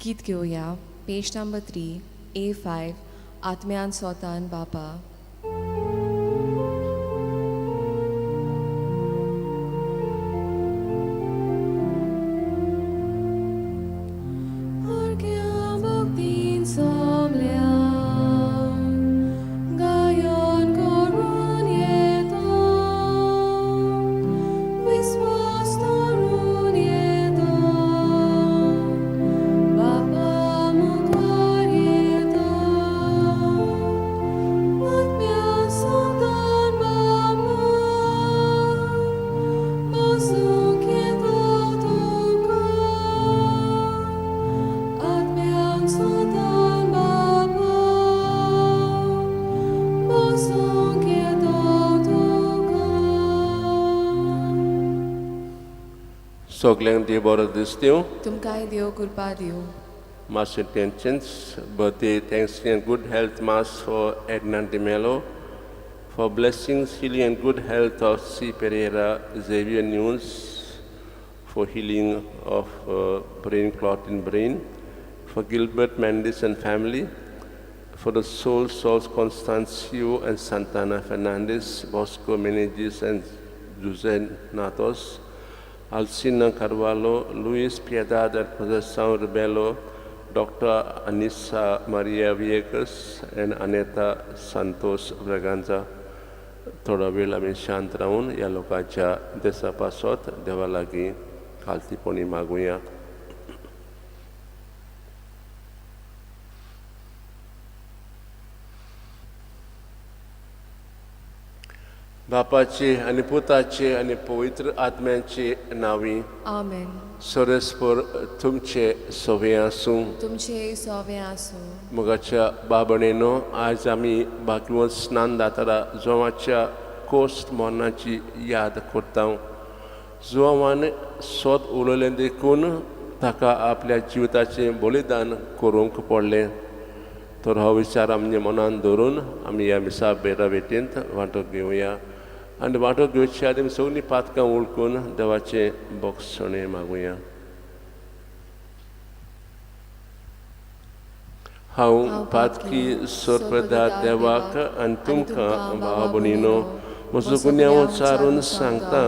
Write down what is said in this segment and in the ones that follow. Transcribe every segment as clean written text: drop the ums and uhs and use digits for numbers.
गीत घेवया, पेज number 3, A5, आत्म्यान सोतान बापा. सगल्यांक देव बरो दिसतीव. तुमकांय देव कृपा दिवं. Mass intentions, birthday, thanksgiving and good health Mass for Edna de Mello, for blessings, healing and good health of C. Pereira, Xavier Nunes, for healing of brain clot in brain, for Gilbert Mendes and family, for the souls of Constancio and Santana Fernandez, Bosco Menezes and Jose Natos, Alcina Carvalho, Luis Piedad and Jose Rebello, Dr. Anissa Maria Viegas and Aneta Santos Braganza. थोडो वेळ आमी शांत रावन ह्या लोकांच्या देसा पासत देवा लागीं खालतीपणी मागुया. बापाचे आनी पुताचे आनी पवित्र आत्म्याचे नांवी. आमेन. सरस्पर तुमचे सवे आसूं. तुमचे सोवे आसूं. मोगाच्या बाबणेनो, आज आमी भाग्यवंत स्नान दातारा जुवाच्या कोस्ट मरणाची याद करता. जुवान सोत उलयलें देखून ताका आपल्या जिविताचें बलिदान करूंक पडलें. तर हो विचार आमच्या मनान धरून आमी ह्या मिसा बेरा भेटींत वांटो घेवया आनी वांटो घेवचे आदी आमी सगळीं पातकां उळकून देवाचें बोगसणें मागुया. हांव पातकी सोरपदा देवाक आनी तुमकां भाव भयणीनो म्हजो गुन्यांव उच्चारून सांगता.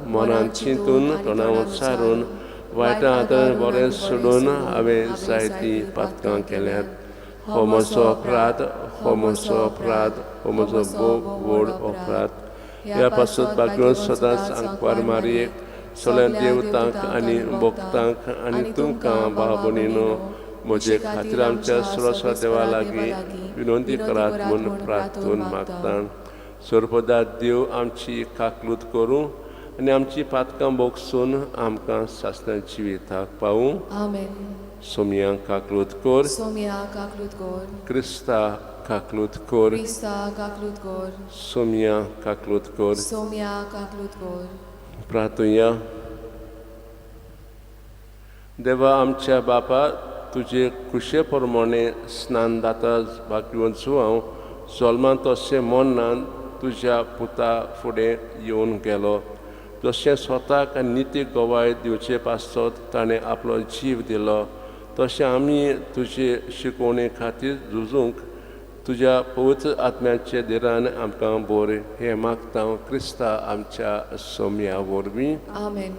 मनान चिंतून, तोंडान उच्चारून, वायटां हातान बरें सोडून हांवें जायतीं पातकां केल्यांत. हो म्हजो अपराध, हो म्हजो अपराध, हो म्हजो भोव व्हड अपराध. ह्या पासत भाग्यवंत सदांच आंकवार मारयेक, सगळ्या देवतांक आनी भक्तांक आनी तुमकां भाव भयणीनो म्हजे खातीर आमच्या सुरसा देवा लागीं विनंती करात म्हूण प्रार्थून मागता. सोरपदा देव आमची काकलूत करूं आनी आमची पातकां बोगसून आमकां सासणा जिविताक पावूं. आमेन. सोमया काकलूत कोर. सोमया काकलूत कोर. क्रिस्ता काकलूत कोर. क्रिस्ता काकलूत कोर. सोमया काकलूत कोर. सोमया काकलूत कोर. प्रार्थुया. देवा आमच्या बापा, तुजे कुशे प्रमाणे स्नान दाता भाग्यवंत जुवांव जल्मान तशें मरणान तुज्या पुता फुडें येवन गेलो. जशें स्वताक आनी नितीक गवाय दिवचे पासत ताणें आपलो जीव दिलो, तशें आमी तुजे शिकवणे खातीर झुजूंक तुज्या पवित्र आत्म्याचे दिरान आमकां बोर हें मागता क्रिस्ता आमच्या सोमया वरवीं. आमेन.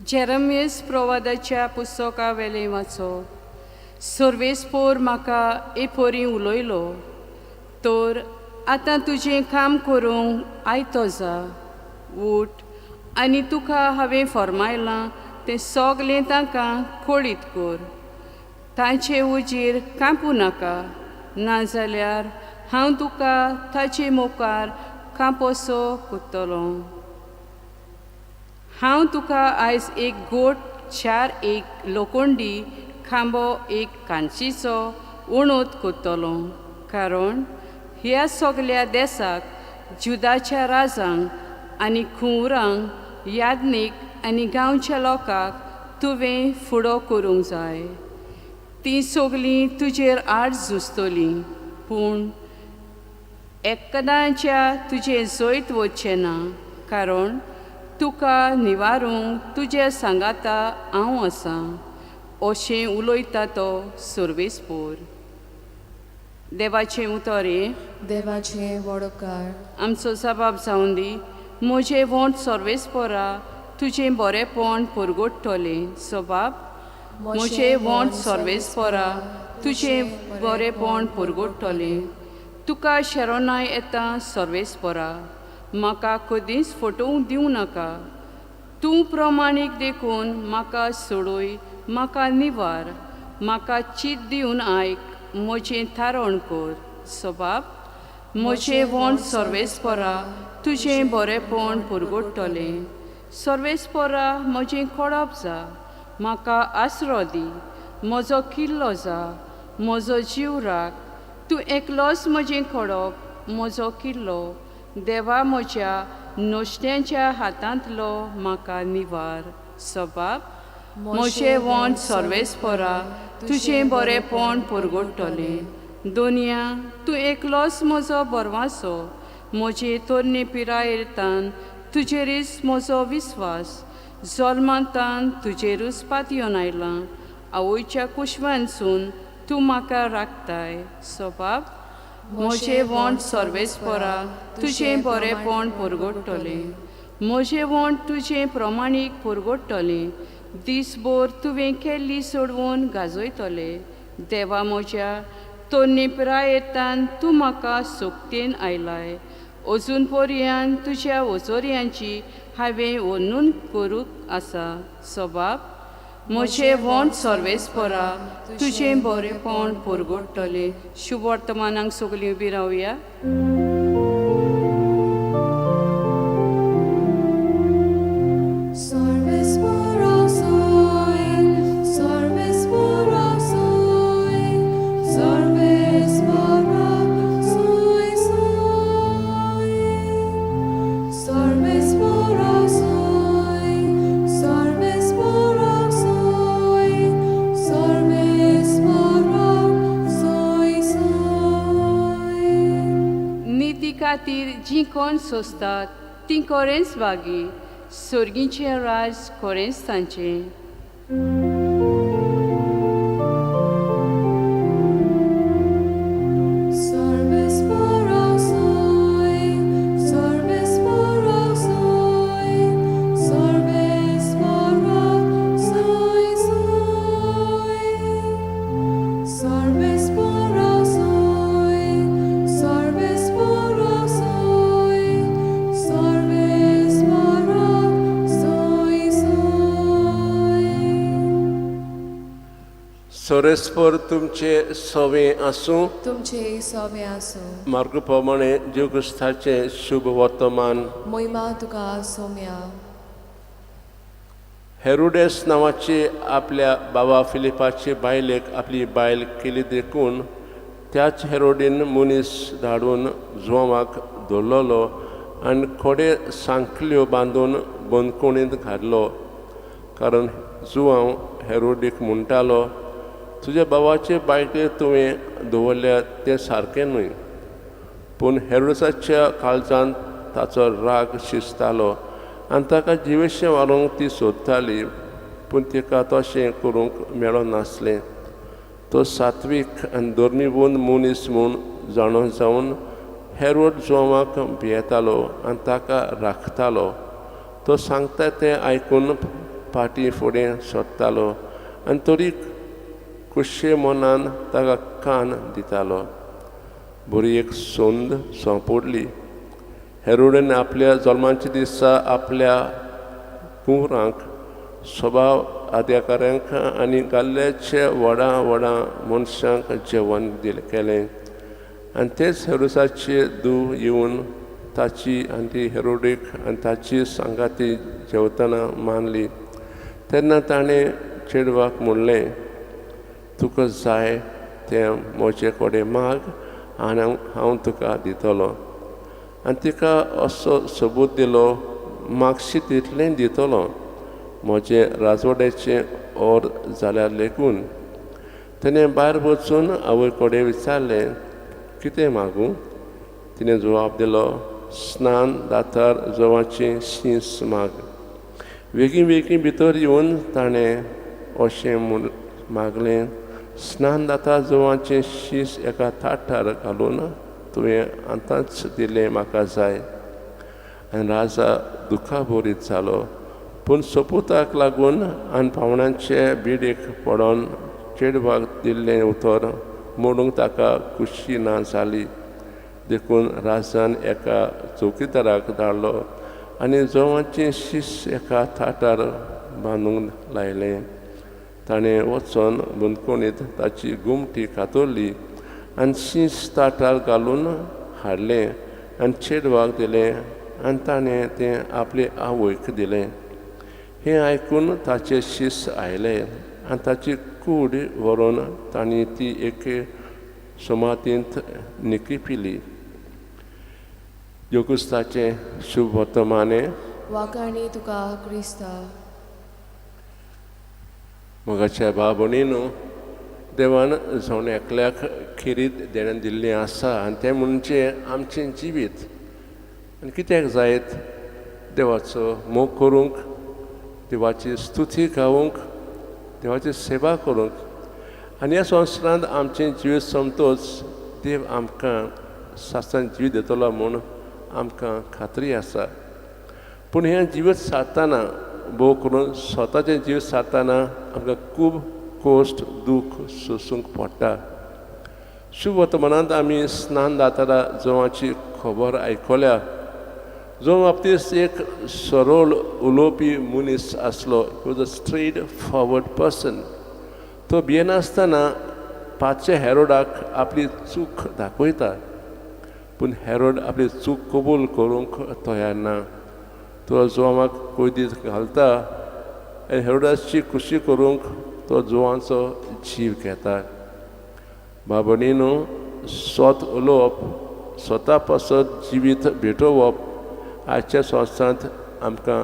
जेरमियस प्रवादाच्या पुस्तका वेलें वाचप. सर्वेस्पोर म्हाका एपोरी उलयलो, तर आतां तुजें काम करूंक आयतो जा, उठ आनी तुका हांवें फर्मायलां तें सगलें तांकां कळीत कर. तांचे उजीर कांपूं नाका, नाजाल्यार हांव तुका ताचे मुखार कांपोसो कोत्तलो. हांव तुका आयज एक गोट चार एक लोकोंडी खांबो एक कांचीचो उणोत कोत्तलो, कारण ह्या सगल्या देसाक जुदाच्या राजांक आनी खुंवरांक, याज्ञीक आनी गांवच्या लोकांक तुवें फुडो करूंक जाय. तीं सगलीं तुजेर आड झुजतलीं, पूण एकदांच्या तुजें जैत वचचें ना, कारण तुका निवारूंक तुज्या सांगाता हांव आसां, अशें उलयता तो सर्वेस्पोर। देवाचें उतर हें। देवाचे वडोकार। आमचो जबाब जावन दी, म्हजें वोंट सर्वेस्पोरा तुजें बरेंपण परगटतलें। सबाब, म्हजें वोंट सर्वेस्पोरा तुजें बरेंपण परगटतलें। तुका शरणाय येता सर्वेस्पोरा, म्हाका कदींच फटोवंक दिवं नाका। तूं प्रमाणीक देखून म्हाका सोडय, म्हाका निवार, म्हाका चीत दिवन आयक, म्हजें थारण कर। सबाब, म्हजें वोंट सर्वेस्पोरा तुजें बरेंपण परगटतलें। सर्वेस्पोरा म्हजें कोडप जा, म्हाका आसरो दी, म्हजो किल्लो जा, म्हजो जीव राख। तूं एकलोच म्हजें कोडप, म्हजो किल्लो, देवा म्हज्या नश्ट्यांच्या हातांतलो म्हाका निवार। सबाब, म्हजें वोंट सर्वेस्पोरा तुजें बरेंपण परगटतलें। दोनया, तूं एकलोच म्हजो बरवासो, म्हजे तरणे पिरायेतान तुजेरूच म्हजो विस्वास, जल्मांतान तुजेरूच पातयेवन आयलां, आवयच्या कुशवानसून तूं म्हाका राखताय। सबाब, म्हजें वोंट सर्वेस्पोरा तुजें बरेंपण परगटतलें। म्हजें वोंट तुजें प्रमाणीक परगटतलें। दीसभर तुवें केल्ली सोडवून गाजयतले। देवा म्हज्या तरणे पिरायेतान तूं म्हाका सोकतेन आयलाय, अजून पर्यंत तुज्या ओजोरयांची हांवें वर्णन करूंक आसा। सबाब, म्हजें वोंट सर्वेस्पोरा तुजें बरेंपण परगटतलें। शुभ वर्तमानाक सगळीं उबी रावया। सर्वेस्पोरा सोय, सर्वेस्पोरा सोय, सर्वेस्पोरा सोय सोय। सर्वेस्पोरा सोय, सर्वेस्पोरा सोय, सर्वेस्पोरा सोय सोय। निती खातीर जीं कोण सोंसतात तीं कोरेंच बागी, सर्गीचें राज कोरेंच तांचें। सर्वेस्पोरा सोय, सर्वेस्पोरा सोय, सर्वेस्पोरा सोय सोय। सर्वेस्पोरा सोय, सर्वेस्पोरा सोय, सर्वेस्पोरा सोय सोय। सर्वेस्पोर तुमचे सवे आसूं। तुमचे सोबे आसूं। मार्ग प्रमाणे जेव क्रिस्ताचें शुभ वर्तमान। मोहिमा तुका सोम्या। हेरोडेस नांवाची आपल्या बाबा फिलिपाचे बायलेक आपली बायल केली देखून त्याच हेरोडीन मनीस धाडून जुवांवाक धरलेलो आनी खोडे सांखल्यो बांदून बंदखणींत घातलो, कारण जुवांव हेरोडीक म्हणटालो, तुज्या बाबाचे बायले तुवें दवरल्या तें सारकें न्हय। पूण हेरोसाच्या काळजांत ताचो राग शिजतालो आनी ताका जिवेशें व्हरूंक ती सोदताली, पूण तिका तशें करूंक मेळनासलें। तो सात्वीक आनी धर्मीबंद मनीस म्हूण जाणो जावन हेरोड जुवांवाक भियेतालो आनी ताका राखतालो। तो सांगता तें आयकून फाटीं फुडें सोदतालो आनी तरी खुशे मनान ताका कान दितालो। बरी एक संद सोंपडली। हेरोडीन आपल्या जल्माच्या दिसा आपल्या कुंवरांक, सभाव अधिकाऱ्यांक आनी गाल्ल्याच्या व्हडा व्हडा मनशांक जेवण दिलें केलें आनी तेच हेरोसाचे धूव येवन ताची आनी ती हेरोडीक आनी ताची सांगाती जेवतना मानली। तेन्ना ताणें चेडवाक म्हणलें, तुका जाय तें म्हजे कडेन माग आनी हांव तुका दितलो। आनी तिका असो सबूत दिलो, मागशी तितलें दितलो म्हजें राजवड्याचें ओर जाल्यार लेगून। तेणें भायर वचून आवय कडेन विचारलें, कितें मागूं? तिणें जबाब दिलो, स्नान दातार जोवाचें शींस माग. वेगीं वेगीं भितर येवन ताणें अशें म्हूण मागलें, स्नान दातार जोवाचें शीस एका ताटार घालून तुवें आतांच दिलें म्हाका जाय. आनी राजा दुखाभरीत जालो, पूण सोपुताक लागून आनी पावणांचे बिडीक पडोन चेडवाक दिल्लें उतर मोडूंक ताका खुशी ना जाली. देखून राजान एका चौकीदाराक धाडलो आनी जोवाचें शीस एका ताटार बांदूंक लायलें. ताणें वचोन बंदखणींत ताची गुमटी कातरली आनी शीस ताटार घालून हाडलें आनी चेडवाक दिलें आनी ताणें तें आपले आवयक दिलें. हें आयकून ताचे शीस आयले आनी ताची कूड व्हरून तांणी ती एके सुमातींत निकिपिली. देवक्रिस्ताचें शुभ वर्तमानें. वाखाणी तुका क्रिस्ता. मोगाच्या भाव भयणींनो, देवान जण एकल्याक खेरीत देणें दिल्लें आसा आनी तें म्हणजे आमचें जिवीत. आनी कित्याक जायत? देवाचो मोग करूंक, देवाची स्तुती गावूंक, देवाची सेवा करूंक. आनी ह्या संवसारांत आमचें जिवीत सोंपतच देव आमकां सासान जिवीत दितलो म्हूण आमकां खात्री आसा. पूण हें जिवीत सारतना, भोव करून स्वताचें जिवीत सारतना आमकां खूब कश्ट दूख सोंसूंक पडटा. शुभ वर्तमानांत आमी स्नान जाताना जोवाची खबर आयकल्या. जो बाप्तीस्त एक सरळ उलोवपी मनीस आसलो, was a straightforward person. तो भियेनासतना पाचशे हेरोडाक आपली चूक दाखयता, पूण हेरोड आपली चूक कबूल करूंक तयार ना. तो जुवांक कोयदीत घालता आनी हेरोडाची खुशी करूंक तो जुवांचो जीव घेता. भाव भयणींनो, स्वत उलोवप, स्वता पासत जिवीत भेटोवप आयच्या संवसारांत आमकां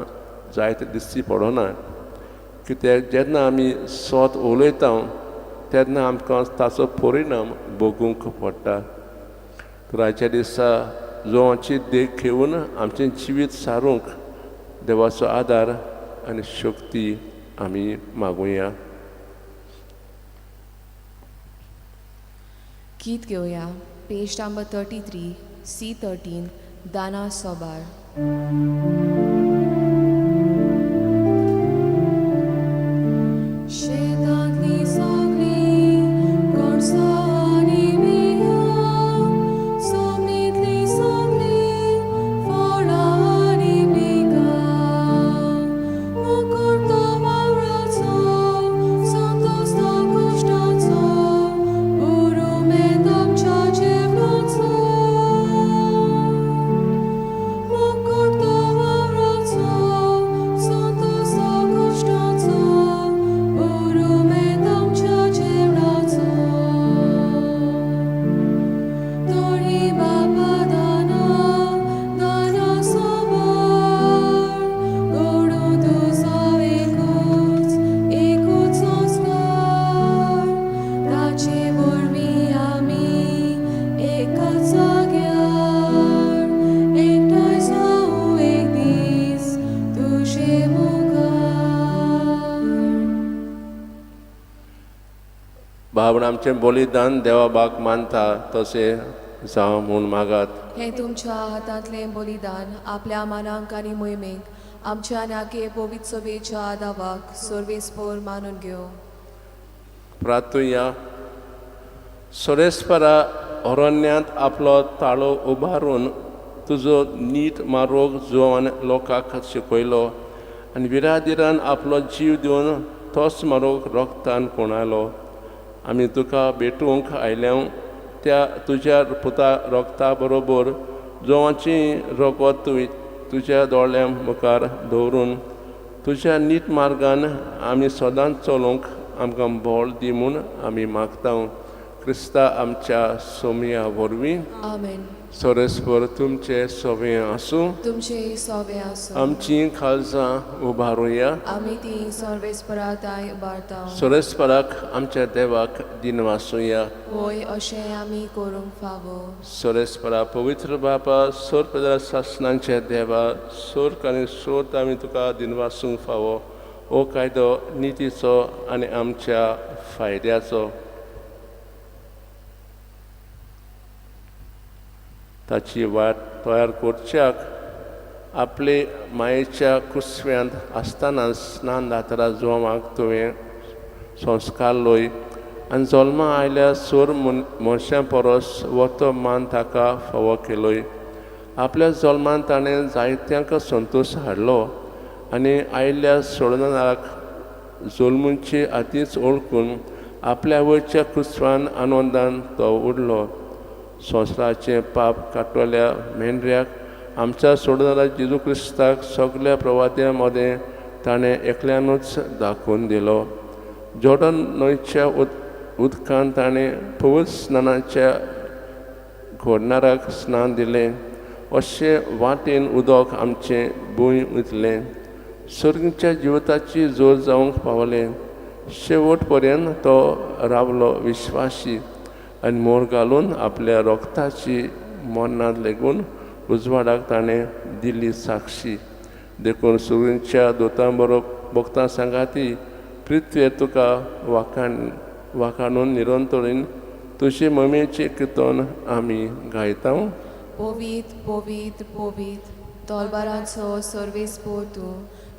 जायते दिश्टी पडना, कित्याक जेन्ना आमी स्वत उलयता तेन्ना आमकां ताचो परिणाम भोगूंक पडटा. तर आयच्या दिसा जुवांची देख घेवन आमचें जिवीत सारूंक देवाचो आदार आनी शक्ती आमी मागुया. गीत घेवया, page number 33, C 13, दाना सोबार. शेतांतली सगळी गोडसां आनी बियां, जमनींतली सगळी फळां आनी पिकां, मुकूट तो वावराचो, संतोस तो कश्टाचो, पुरुमेंत आमच्या जेवणाचो. मुकूट तो वावराचो, संतोस तो कश्टाचो, पुरुमेंत आमच्या जेवणाचो. तोरी बापा दाना, दाना सोबार, घडूं तुजो एकूच, एकूच संस्कार, ताचे वरवीं आमी एकाच जाग्यार एकठांय जावं एक दीस तुजे मुखार. भावण, आमचें बलिदान देवा बाक मानता तशें जावं म्हूण मागात. हें तुमच्या हातांतलें बलिदान आपल्या मानांक आनी मोहिमेक आमच्या नाके पवित्र सभेच्या दावाक सर्वेस्पोर मानून घेवं. प्रार्थुया. सोरेस्परा, अरण्यांत आपलो ताळो उबारून तुजो नीट मारोग जुवान लोकांक शिकयलो आनी विराधिरान आपलो जीव दिवन तोच मारोग रोगतान कोणालो. आमी तुका भेटूंक आयल्या त्या तुज्या पुता रोगता बरोबर जोवाची रोगत तुवें तुज्या दोळ्यां मुखार दवरून तुज्या नीट मार्गान आमी सदांच चलूंक आमकां बळ दी म्हूण आमी मागता, क्रिस्ता आमच्या सोमया वरवीं. आमेन. सोरेस्पर तुमचे सोवे आसूं. तुमचे सोवे आसूं. आमची खालसां उबारुया. आमी ती सर्वेस्परा ताय उबारता. सोरेस्पराक आमच्या देवाक दिनवासुया. होय, अशें आमी करूंक फावो. सोरेस्परा पवित्र बापा, सोर पेदरा सासणांच्या देवा, सोर्क आनी सोर्त आमी तुका दिनवासूंक फावो. हो कायदो नितीचो आनी आमच्या फायद्याचो. ताची वाट तयार करच्याक आपले मायेच्या कुसव्यांत आसतना स्नान दातरा जुवांक तुवें संस्कार लोय आनी जल्मा आयल्या सोर मनशां परस वतो मान ताका फावो केलोय. आपल्या जल्मान ताणें जायत्यांक संतोश हाडलो आनी आयिल्ल्या सोडनाक जल्मुचे आदींच ओळखून आपल्या वयच्या कुसवान आनंदान तो उरलो. संवसाराचें पाप काटवल्या मेंढऱ्याक आमच्या सोडणारा जेजू क्रिस्ताक सगल्या प्रवाद्यां मदें ताणें एकल्यानूच दाखोवन दिलो. जॉर्डन न्हंयच्या उदकान ताणें पवित्र स्नानाच्या घोडणाराक स्नान दिलें. अशें वाटेन उदक आमचें भूंय उतलें, सर्गीच्या जिविताची जोर जावंक पावलें. शेवट पर्यंत तो रावलो विश्वासी आनी मोर घालून आपल्या रोगताची मरणांत लेगून उजवाडाक ताणें दिल्ली साक्षी. देखून सुर्यांच्या दोतां बरोबर भक्तां सांगाती पृथ्वेर तुका वाखाणून निरंतरीन तुजे मम्मीचें किर्तन आमी गायता. पवित्र पवित्र पवित्र तलवारांचो सर्वेस्पोर तूं,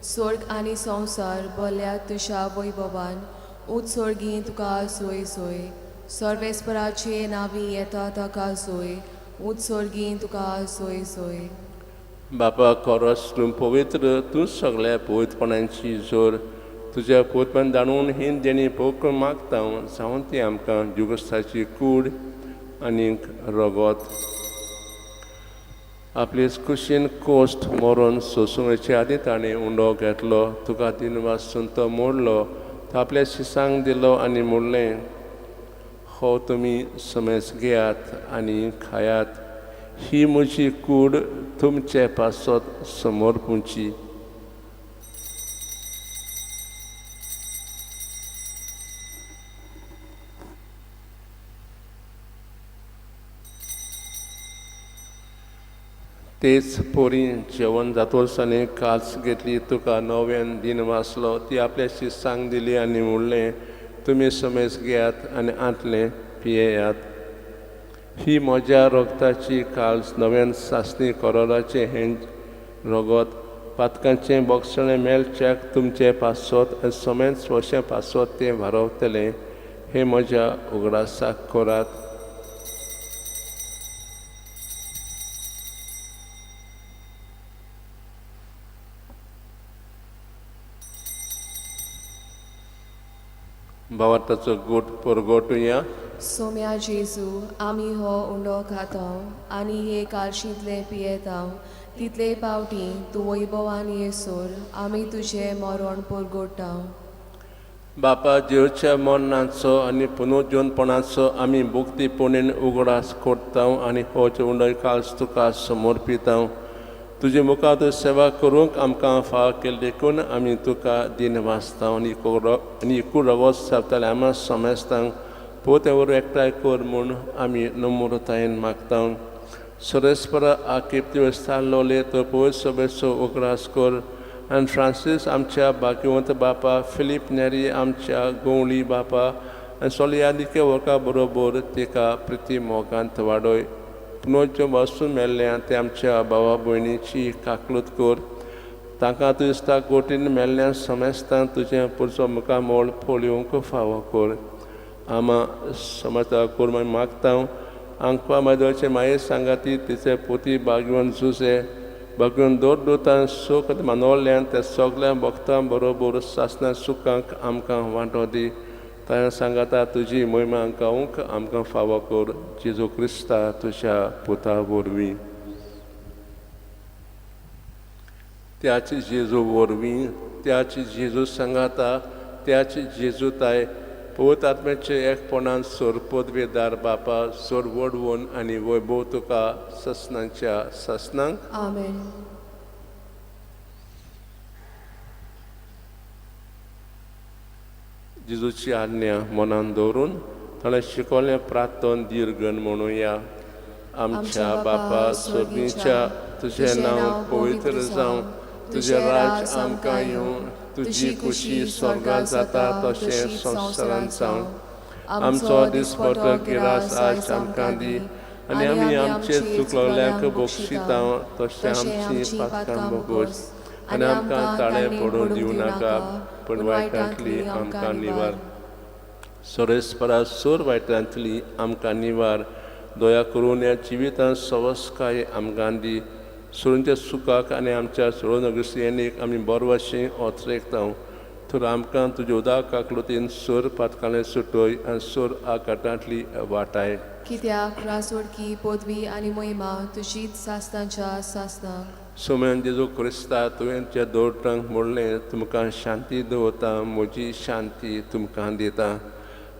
स्वर्ग आनी संवसार भरल्या तुज्या वैभवान. उत्सर्गी तुका सोय सोय, सर्वेस्पराचे नांवी येता ताका सोय, उत्सर्गी तुका सोय सोय. बापा खरोच तूं पवित्र, तूं सगळ्या पवित्रपणांची जोर. तुज्या पवित्रपण दाणून ही देणी पोक मागता जावन ती आमकां जुगस्ताची कूड आनीक रगत. आपले कुशीन कोश्ट मरोन सोंसूंक आदीं ताणें उंडो घेतलो, तुका दिन वासून तो मोडलो, तो आपल्या शिसांक दिलो आनी म्हणलें, हो तुमी समेज घेयात आनी खायात, ही म्हजी कूड तुमचे पासत समर्पूंची. तेच पोरी जेवण जातोळसांनी काल्स घेतली, तुका नव्यान दिन वाचलो, ती आपल्या शिसांक दिली आनी म्हणलें, तुमी समेज घेयात आनी आंतलें पियेयात. ही म्हज्या रगताची काल्स नव्यान सासणी करोराचें हें रगत पातकांचें बोगसणें मेळच्याक तुमचें पासत आनी समेज वशें पासत तें वारवतलें. हें म्हज्या उगडासाक करात. भावार्थाचो गोट परगोटुया. सोम्या जेजू, आमी हो उंडो खाता आनी हे काळशींतलें पियेता तितले पावटी तूं वैभवान येसोर आमी तुजें मरण परगोटा. बापा जेवच्या मरणाचो आनी पुनर्जीवनपणाचो आमी भक्तीपणेन उगडास करता आनी हो उंडो काल्स तुका समर्पिता. तुजे मुखार तूं सेवा करूंक आमकां फाव केली देखून आमी तुका दिन वाचता आनी एकूण रगत सारताले आमा समेस्तांक पोते वरवीं एकठांय कर म्हूण आमी नम्रतायेन मागता. सोरेस्परा आकिप देवस्थान तो पवित्र सभेचो उगडास कर आनी फ्रांसीस आमच्या भाग्यवंत बापा, फिलीप नेरी आमच्या गवळी बापा आनी सोलयादिके वर्का बरोबर तिका प्रिती मोगांत वाडय. पुनोज्यो बसून मेल्ल्या ते आमच्या भावा भयणीची काकलूत कर. तांकां तुजता गोटीन मेल्ल्या समेस्तान तुजें पुरचो मुखामोळ पळोवंक फावो कर. आमा समजता कर मागीर मागता. आंकवा मादोचे माये सांगाती तिचे पोती बागवंत जुजे बागवंत दोर दोतान सुख मानवल्यान त्या सगल्या भक्तां बरोबर सासना सुखांक आमकां वांटो दी. ताणें सांगाता तुजी महिमा गावंक आमकां फावो कर. जेजू क्रिस्ता तुज्या पुता वरवीं. त्याच जेजू वरवीं, त्याच जेजू सांगाता, त्याच जेजू ताय पवित्र आत्म्याचे एकपणान सोर पदवेदार बापा सोर वडवून आनी वैभव तुका ससनांच्या ससनांक. आमेन. जेजूची आज्ञा मनान दवरून ताणें शिकवलें प्रार्थन दीर्घन म्हणुया. आमच्या बापा स्वर्गीच्या, तुजें नांव पवित्र जावं, तुजें राज आमकां येवं, तुजी खुशी स्वर्गांत जाता तशें संवसारांत जावं. आमचो दिसपटो गिरास आज आमकां दी आनी आमी आमचे चुकलोल्यांक बक्षिता तशें आमची पातकां बोगोस आनी आमकां ताळें पडून दिवं नाका, पूण वायटांतली आमकां निवार. सोरेस्परा सोर वायटांतली आमकां निवार. दया करून ह्या जिवितांत सवस्काय आमकां दी, सोडूनच्या सुखाक आनी आमच्या सोडून अग्रसियेनीक आमी बरवाशी ओतरेकता. तर आमकां तुज्या उदक काकलुतीन सोर पातकालें सुटय आनी सोर आकाटांतली वाटाय. कित्याक रासोडकी पदवी आनी महिमा तुजीच सासनाच्या सासनाक. सोम्यान जेजू क्रिस्ता, तुवें तुज्या दोळटांक म्हणलें, तुमकां शांती दवरता, म्हजी शांती तुमकां दिता.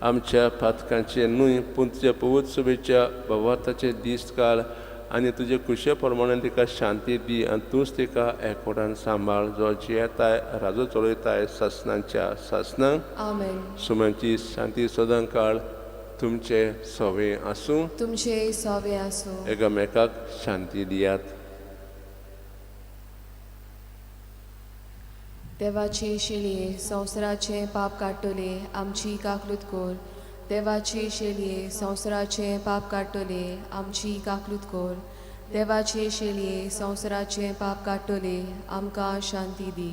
आमच्या पातकांचे न्हय पूण तुज्या पवित्र सभेच्या भवार्थाचे दीस काळ आनी तुजे खुशे प्रमाणे तिका शांती दी आनी तूंच तिका एकवटान सांबाळ, जो जियेताय राजो चलयताय सासनाच्या सासनाक. आमेन. सोम्याची शांती सदां काळ तुमचे सवे आसूं. तुमचे सोवे आसूं. एकामेकाक शांती दियात. देवाची शेळये संवसाराचें पाप काडटले, आमची काकलूत कोर. देवाची शेळये संवसाराचें पाप काडटले, आमची काकलूत कोर. देवाची शेळये संवसाराचें पाप काडटले, आमकां शांती दी.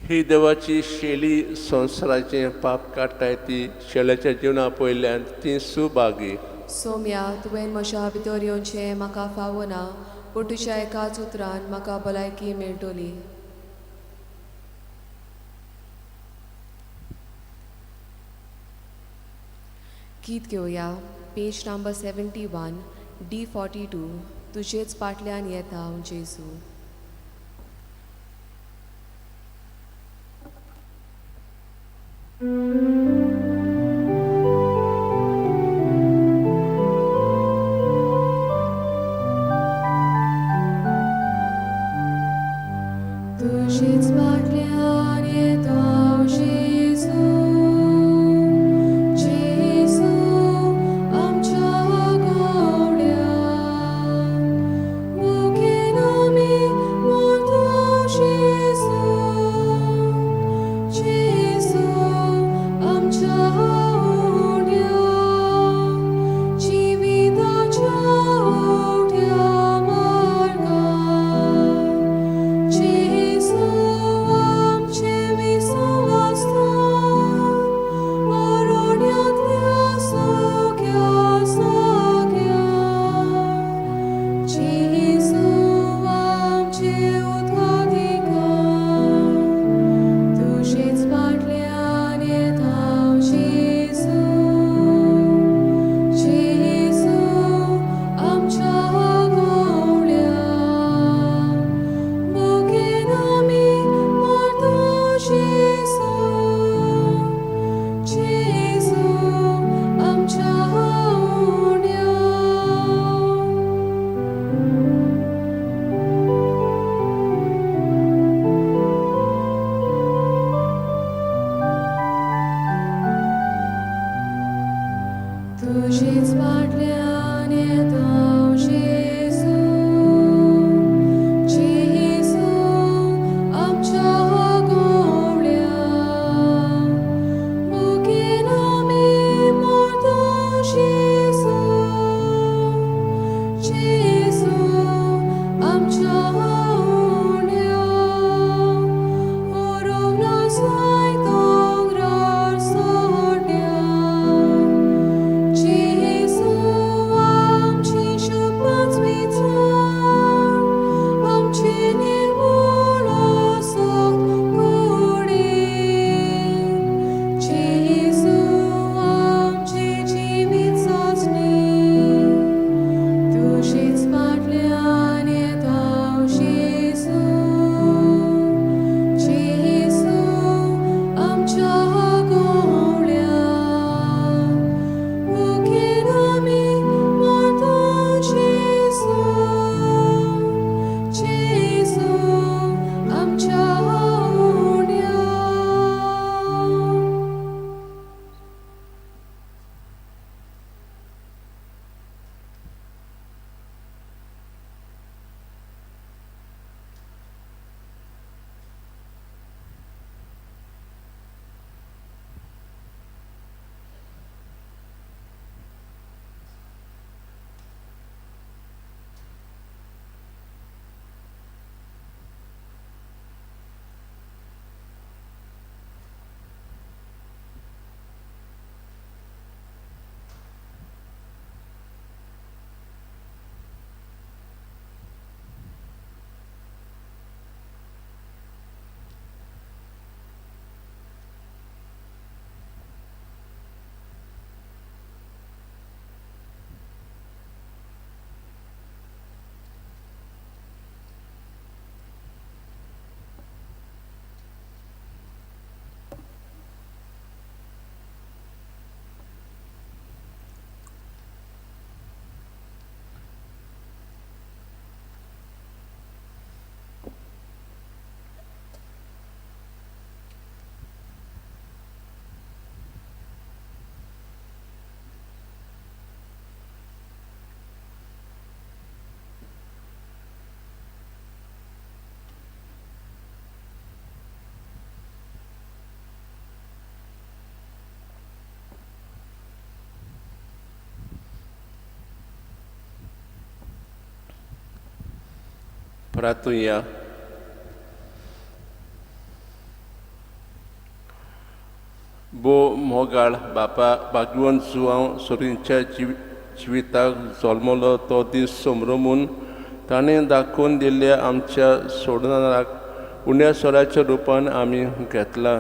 ही देवाची शेली संवसाराचें पाप काडटाय ती शेल्याच्या जिवना पयल्यान ती सुभागी. सोम्या, तुवें म्हज्या भितर येवचें म्हाका फावना, पूण तुज्या एकाच उतरान म्हाका भलायकी मेळटली. गीत घेवया, पेज नंबर 71, D 42, तुजेच फाटल्यान येता हांव जेजू. तुजेच फाटल्यान येता हांव जेजू, जेजू आमच्या गवड्या. मुखेन आमी मोरता जेजू, जेजू. प्रार्थुया. भोव मोगाळ बापा, भागवंत जुवांव सोरींच्या जिविताक जल्मलो तो दीस समरमून ताणें दाखोवन दिल्ल्या आमच्या सोडणाराक उण्या सोराच्या रुपान आमी घेतला.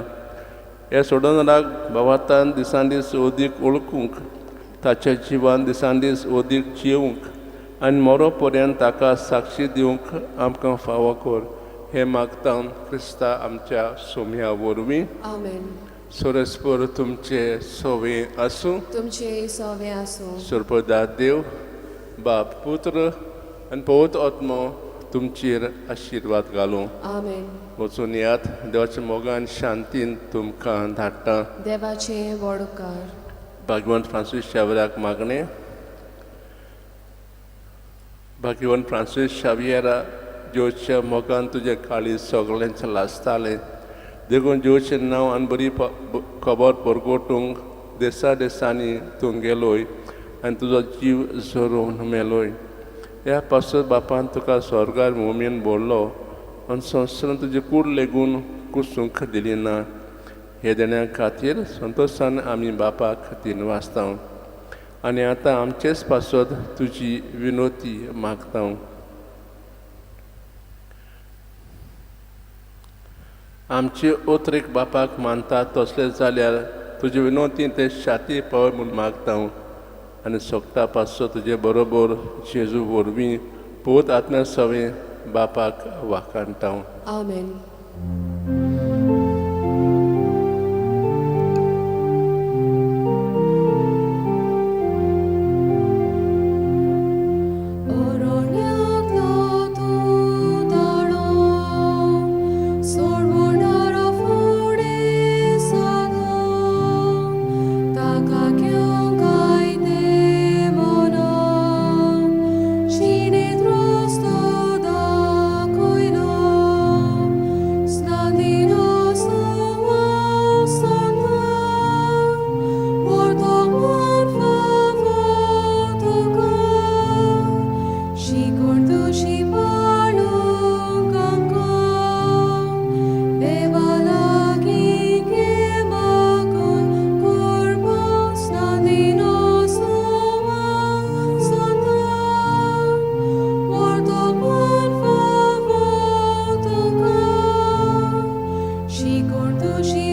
ह्या सोडणाराक भावार्थान दिसान दीस अदीक वळखूंक, ताच्या जिवान दिसान दीस अदीक जिवंक आनी मरो पर्यंत ताका साक्षी दिवंक आमकां फावो कर, हें मागता क्रिस्ता आमच्या सोम्या वरवीं. आमेन. सोरस्पर तुमचे सोवे आसूं. तुमचे सोवे आसूं. सोरपदा देव बाप, पुत्र आनी पवित्र आत्मो तुमचेर आशिर्वाद घालूं. आमेन. वचून यात, देवाच्या मोगान शांतीन तुमकां धाडटा. देवाचे व्हड उपकार. भाग्यवंत फ्रांसीस शाविराक मागणें. भाग्यवंत फ्रांसीस शावियरा, जेवच्या मोगान तुजें काळीज सगळ्यांच लासतालें, देखून जेवचें नांव आनी बरी खबर परगटूंक देसा देसांनी तूं गेलोय आनी तुजो जीव झरोवन मेलोय. ह्या पासत बापान तुका स्वर्गार मोमीन भरलो आनी संवसारान तुजी कूड लेगून कुसूंक दिली ना. हे देण्या खातीर संतोशान आमी बापाक दिन वाचता आनी आतां आमचेच पासत तुजी विनोती मागता. आमचे ओतरेक बापाक मानता तसले जाल्यार तुजे विनोती ते शाती पावय म्हूण मागता आनी सोगता पासत तुजे बरोबर जेजू वरवीं पोत आत्म्या सवें बापाक वाखाणटा. आमेन. अरण्यांतलो तूं ताळो सोडवणारा फुडें सारलो, ताका घेवंक आयतें मनान जिणेंत रस्तो दाखयलो. स्नादिनो संतान वर्तमान फावो तुका, शिकवण तुजी पाळूंक आमकां, देवा लागीं घे मागून कुर्बान. स्नादिनो संतान वर्तमान फावो तुका, शिकवण तुजी